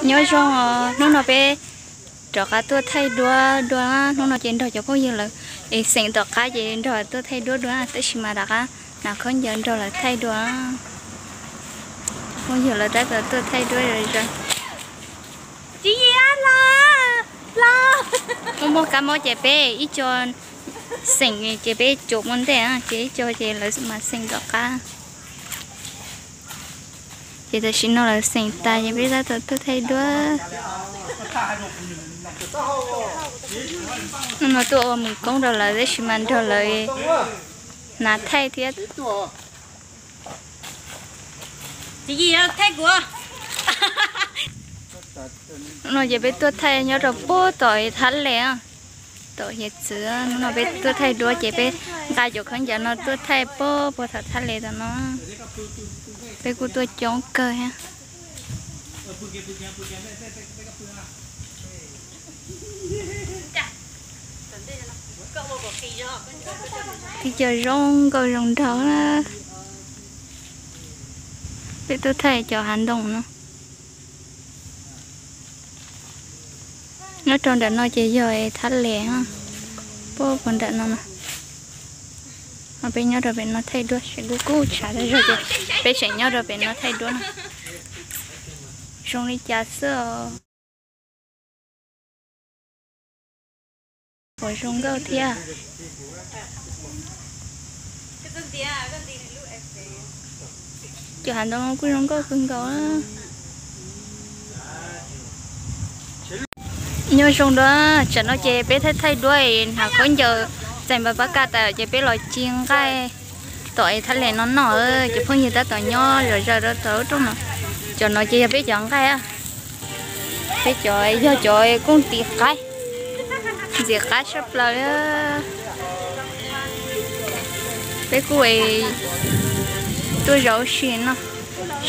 Nyob zoo os, hnub no peb rov qab tuaj thaij duab dua, hnub no ces nrog cov phooj ywg lawv es xeem tom qab ces nrog tuaj thaij duab dua, tab sis mas rov qab hnav khaub ncaws nrog lawv thaij dua. Phooj ywg lawv tab tom tuaj thaij duab zom zaws. Muaj muaj kab mob ces peb ib co xeem ces peb cuam ua ntej, ces ib co ces lawv mas xeem tom qab. Ces tam sim no lawv xeem tas ces peb tab tom tuaj thaij duab. Hnub no tuaj ua mus koob rau lawv tab sis mas nrog lawv hnav thaij thiab. Hnub no ces peb tuaj thaij nyob rau puag tom Thab Les, tom hiav txwv. Hnub no peb tuaj thaij duab ces peb nqa cov khaub ncaws no tuaj thaij puag puag tom Thab Les tom no. Peb kuj tuaj coob kawg thiab. Tib co zoo nkauj zoo nraug. Peb tuaj thaij cov hav ntoo no. Nyob rau nram no ces yog Thab Les, puag puag nram no no. Peb nyob rau pem no thaij duab, kuj kuj tshav tas zog ces peb tseem nyob rau pem no thaij duab no. Zoo li cas xwb os. Ua zoo nkauj thiab. Cov hav ntoo kuj zoo nkauj kawg nkaus. Nyob zoo dua, tsam no ces peb thaij thaij duab es hnav khaub ncaws txais npas pab kaj tas ces peb los ci nqaij tom Thab Les no noj. Cov phooj ywg tab tom nyob zom zaws rau tom lub roob no. Cov no ces yog peb cov nqaij. Peb cov yog cov kooj tis qaib, ntxim qab tshaj plaws. Peb kuj tuaj zov ua si no,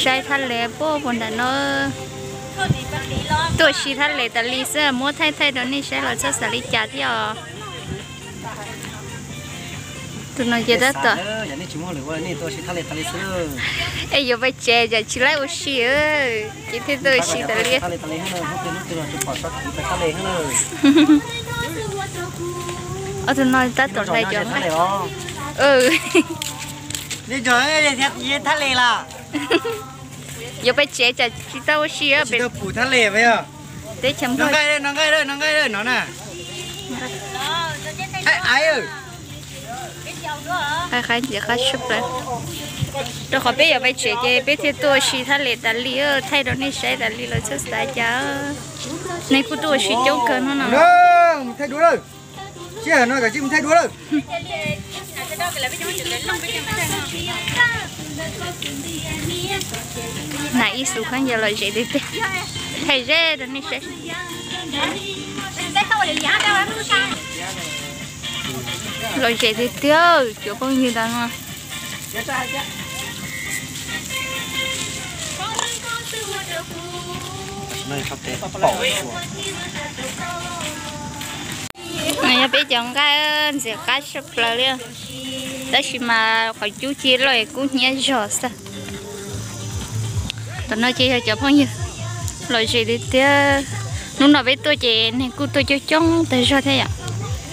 saib Thab Les puag puag nram no. Tuaj ua si Thab Les tas li xwb, muab thaij thaij rau nej saib los txhob xav li cas thiab os. Tus no ces tab tom, es yuav pais tsev tsam tsis laib ua si, ces thiaj tuaj ua si tas li. Ob tug no tab tom hlais cov nqaij. Yuav pais tsev tsam tsis tau ua si. Teb chaws Nplog. Qab ntxim qab tshaj plaws. Rau qhov peb yuav pais tsev ces peb thiaj tuaj ua si Thab Les tas li, thaij rau nej saib tas li los txhob xav cas. Nej kuj tuaj ua si coob kawg no no. Hnav ib xus khaub ncaws lom zem tiag tiag. Thaij ze rau nej saib. Lom zem tiag tiag cov phooj ywg ntawd no. No yog peb cov nqaij ntxim qab tshaj plaws li, tab sis mas qhov cub ci loj kub hnyiab zog xwb. Tam no ces yog cov phooj ywg lom zem tiag tiag. Hnub no peb tuaj ces neeg kuj tuaj coob coob tag zog thiab yom.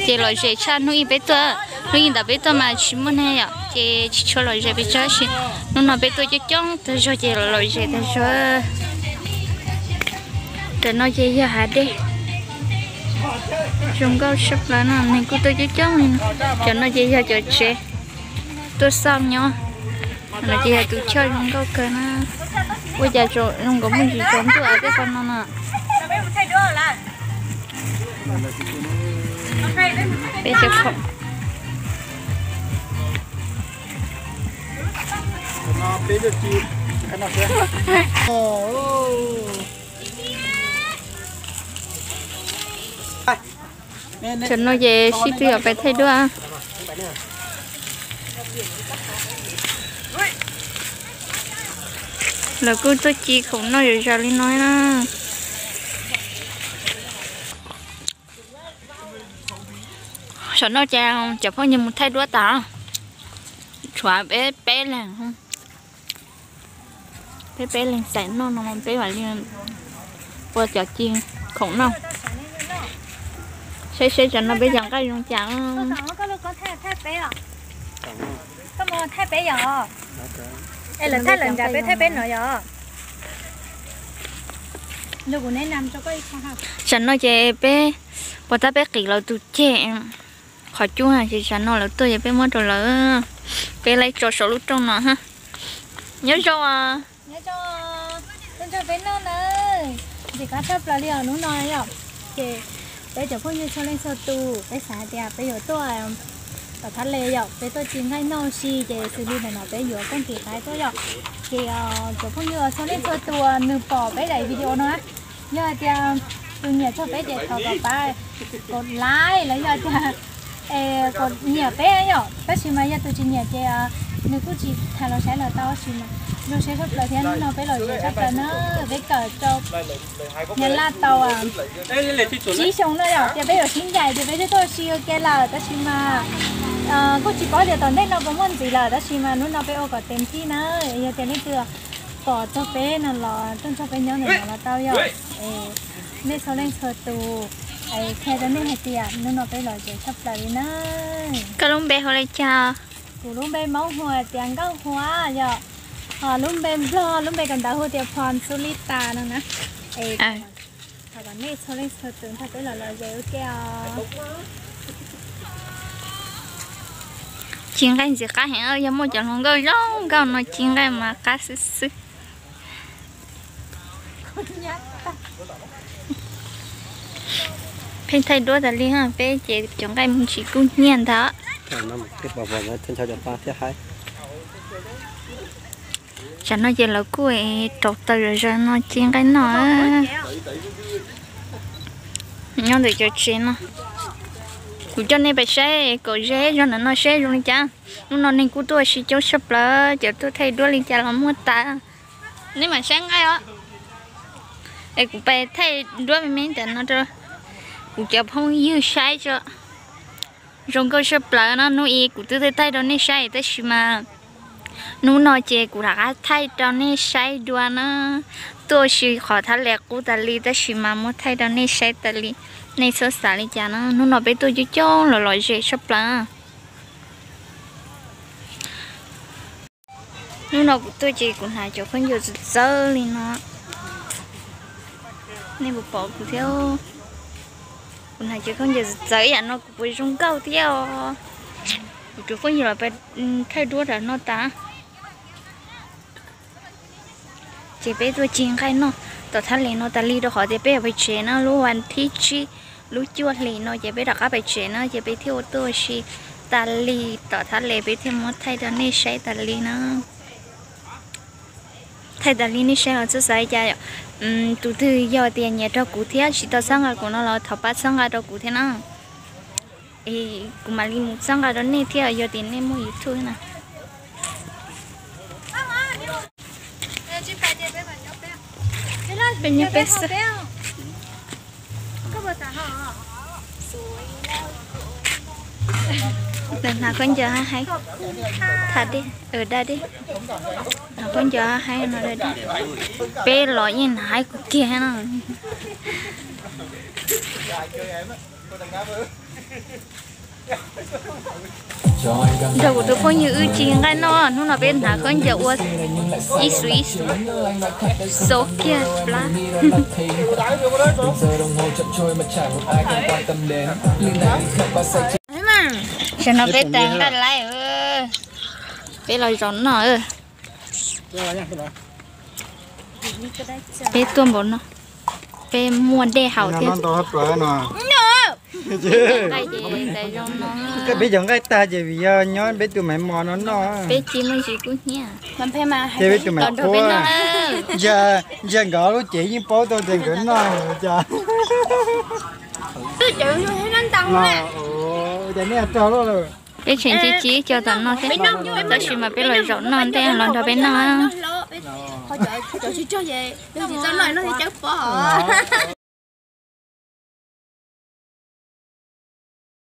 Ces lom zem tshaj hnub ib peb tuaj, hnub ib ntawd peb tuaj mas tsis muaj neeg yom, ces tsis tshua lom zem pes tsawg, tab sis hnub no peb tuaj coob coob tag zog ces lom zem tag zog. Tam no ces yog hav dej zoo nkauj tshaj plaws no, neeg kuj tuaj coob coob li no. Cov no ces yog cov tsev tuaj xauj nyob. No ces yog tus choj zoo nkauj kawg na. Ua cas zoo nkaus muaj ntsis tsaus ntuj tej qhov no no. Peb cov khoom. Tam no ces sib tw yuav pais thaij duab. Lawv kuj tuaj ci khoom noj zom zaws li no na. Saum no ces cov phooj ywg mus thaij duab tas, tshuav peb peb leeg, peb peb leeg xaiv noj no peb mam li Ua cov ci khoom noj. Saib seb tsam no peb cov nqaij zoo cas. Lawv thaij lawv nrad peb thaij peb no yog. Tsam no ces peb puas tab peb qis lawv tus ceg qhov cub na, ces tsam no lawv tuaj ces peb muab rau lawv. Peb laib tso saum lub rooj no. Nyob zoo. Nyob zoo, tuaj nrog peb noj na. Ntxim qab tshaj plaws li os hnub no yom. Ces peb cov phooj ywg txhua leej txhua tus peb xav hais tias peb yuav tuaj tom thab le yom, peb tuaj ci nqaij noj si ces xws li ntawm no peb yuav koj ntxim qab tuaj yom. Ces cov phooj ywg txhua leej txhua tus nws pom peb daim video no, yog hais tias tus nyiam txog peb ces thov kom pab kom like los yog tias kom nyiam peb yom, tab sis mas yog tus tsis nyiam ces nws kuj tsis tham los saib los tau tab sis mas zoo siab tshaj plaws thiab hnub no peb los zem tshaj plaws na, peb kawm rau Nyab Laj tau tsib xyoo no yom, ces peb yuav sib ncaim ces peb twb tuaj ua si ua ke lawm tab sis mas kuj tsis paub tias tom ntej no puas muaj ntxiv lawm tab sis mas hnub no peb ua kom tes thij na, yog tias leej twg pom txog peb no los tuaj nrog peb nyob ntawm no los tau yom. Nej txhua leej txhua tus, qhia rau nej hais tias hnub no peb los zem tshaj plaws li na. Koj lub npe hu li cas? Kuv lub npe Hmoob hu tias Nkauj Huab yom, ho lub npe Nplog lub npe kawm ntawv hu tias Phom Xu Li Tas no na. Thov kom nej txhua leej txhua tus nrog peb los los zem ua ke os. Ci nqaij ntxim qab heev, yog muaj cov hluas nkauj zoo nkauj no ci nqaij mas qab xwb xwb. Pheej thaij duab tas li, peb ces cov nqaij me ntsis kub hnyiab ntag. Tsam no ces lawv kuj rauv taws zom zaws no ci nqaij noj. Nyob ntawm cov tsev no, kuv coj nej pais saib kom ze zog ntawm no seb zoo li cas. Hnub no neeg kuj tuaj ua si coob tshaj plaws, cov tuaj thaij duab li cas los muaj tas. Nej mam saib nqaij os. Es kuv pais thaij duab me me ntawm no rau kuv cov phooj ywg saib tso. Zoo nkauj tshaj plaws no, hnub i kuv twb thaij thaij rau nej saib tab sis mas hnub no ces kuv rov qab thaij rau nej saib dua na. Tuaj ua si qhov thab le qub tas li tab sis mas muab thaij rau nej saib tas li, nej txhob xav li cas na. Hnub no peb tuaj coob coob los los zem tshaj plaws. Hnub no kuv tuaj ces kuv hnav cov khaub ncaws txawv txawv li no. Nej puas pom kuv thiab? Kuv hnav cov khaub ncaws txawv txawv ib yam no kuv puas zoo nkauj thiab os. Kuv cov phooj ywg los pais thaij duab nram no tas. Ces peb tuaj ci nqaij noj tom thab le no tas li rau qhov tias peb yuav pais tsev na, lub vas thib tsib lub cuaj hlis no ces peb rov qab pais tsev na, ces peb thiaj ua tuaj ua si tas li tom thab le, peb thiaj muab thaij rau nej saib tas li na. Thaij tas li nej saib los txhob xav li cas. Tus twg yog tias nyiam rau kuv thiab tsis tau txhawb nqa kuv no los thov pab txhawb nqa rau kuv thiab na. Es kuv mam li mus txhawb nqa rau nej thiab yog tias nej muaj YouTube na. Peb nyob peb xwb. Hnav khaub ncaws haib, tham dej, da dej. Hnav khaub ncaws haib no da dej. Peb los yeej hnav haib kawg kiag no. Nrog kuv tus phooj ywg wb ci nqaij noj, hnub no peb hnav khaub ncaws ua ib xu ib xu, xo kiag plab. Tam no peb tais nqaij laib, peb los zaum noj. Peb tuaj npaum no, peb muaj dej haus thiab. Peb cov nqaij tag ces vim yog nyob peb tus maiv mos no noj. Peb ci muaj ntsis kub hnyiab. Ces peb tus maiv qhuav, ntsia nkawd lub cev yeej paub tau tias nkawd noj cas. Peb tseem ci ci co tom no thiab, tab sis mas peb los zaum noj ntej los nrog peb noj.